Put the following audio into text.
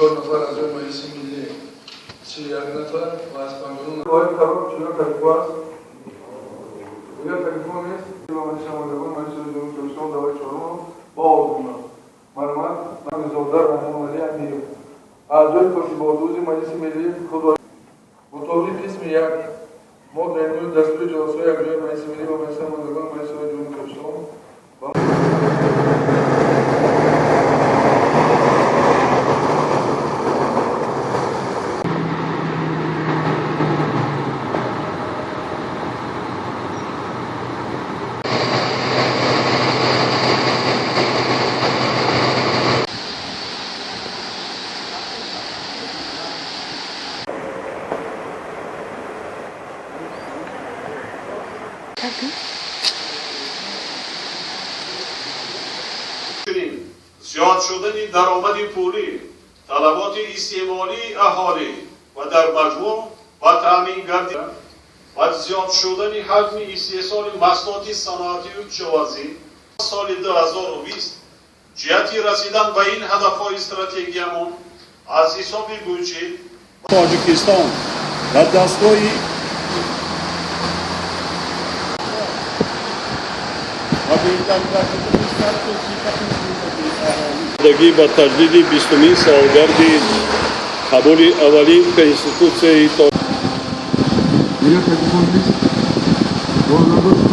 4 нафар аъзои Маҷлиси Миллӣ 31 нафар ва аз 59 лоиҳаи қарор чунин таклифҳо аст. Дигар таклифҳо нест. Ба Маҷлиси Намояндагон Маҷлиси Олии Ҷумҳурии Тоҷикистон даъвати чорумро ба овоз монад. Марҳамат, Амирзода Раҳмоналӣ Амиров, аъзои котибодӯзи Маҷлиси Миллӣ худ мутобиқи қисми 1 моддаи 9 дастури ҷаласаҳои якҷояи Маҷлиси Миллӣ ва Маҷлиси Намояндагон Маҷлиси Олии Ҷумҳурии Тоҷикистон зиёд шудани даромади пулӣ, талаботи истеъмолии аҳолӣ ва дар маҷмӯъ ба таъмин гардидан ва зиёд шудани ҳаҷми истеҳсоли маҳсулоти саноатию кишоварзӣ соли 2020 ҷиҳати расидан ба ин ҳадафҳои стратегиямон аз ҳисоби буҷет Тоҷикистон ва дастгоҳи ва беҳтар гардидани сатҳу сифати зиндагии аҳолӣ ба таҷдиди 20-умин солгарди қабули аввалин Конститутсияи Дигар таклифҳо нест. Бо назардошти